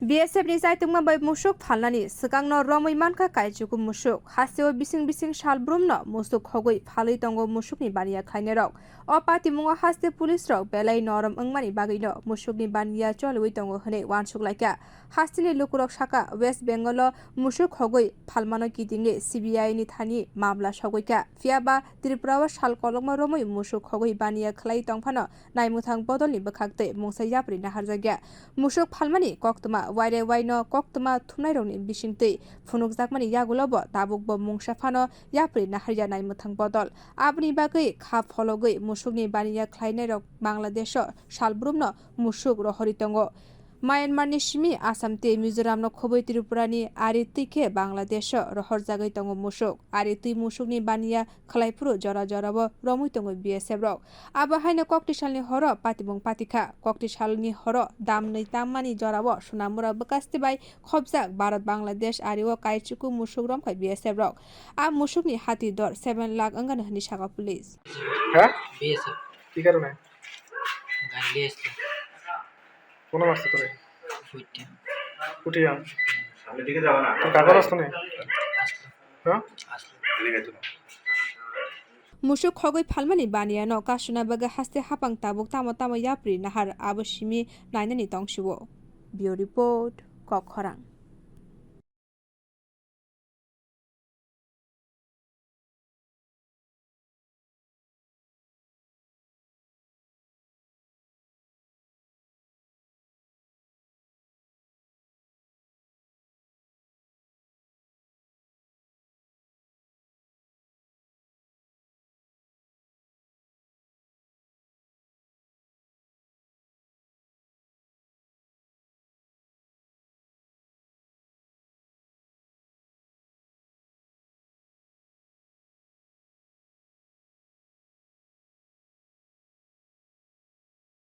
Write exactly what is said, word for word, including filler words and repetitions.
B S F ni chaitungma bai musuk phalnani swkangno romwi mankha Kaichuku musuk. Hasteo bising bising salbrumno musuk khogwi phalwi tongo musukni baniya khlainairok. O patimungo haste police rok belai norom wngmani bagwino musukni baniya choliwi tongo hwnwi uansuk laikha. Hasteni lukurok sakha, West Bengal o musuk khogwi phalmano kitingwi C B I ni thani mamla sogwikha. Phiyaba Tripura o sal kolokma romwi musuk khogwi baniya khlai tongphano naimwthang bodolni bwkhaktwi mungsa yapri naharjakya. Musuk phalmani koktwma waire waino koktwma thumnairokni bisingtwi phunukjakmani yagulobo tabukbo mungsa phano yapri naharya naimwthang bodol. Aboni bagwi kha phologwi musukni baniya khlainairok Bangladesho salbrumno musuk rohorwi tongo. Myanmarni simi Assam tei Mizoramno khobwi Tripurani ari twi khe Bangladesho rohorjagwi tongo musuk. Ari twi musukni baniya khlai phuru jora jorao romwi tongo B S F rok. Abo haino koktisalni horo patimung patikha. Koktisalni horo damnwi tammani jorao Sonamura bwkasti bai khobjak Bharat Bangladesh ario Kaichuku musuk romkha B S F rok. A musukni hati dor seven lakh wngano hwnwi sakha police. হ্যাঁ? বিএসএফ। কি কারণে? গাড়ি নিয়ে এসছে। কোন মারছে তোরে? ফুটে। ফুটে আম। তোর কাকার আসতো না? আসলো। হ্যাঁ? আসলো। Musuk khogwi phalmani baniya no kasuna bagwi haste hapang tabuk tamo tamo yapri nahar abo simi nainani tongsiwo. Bureau Report, Kokkhorang.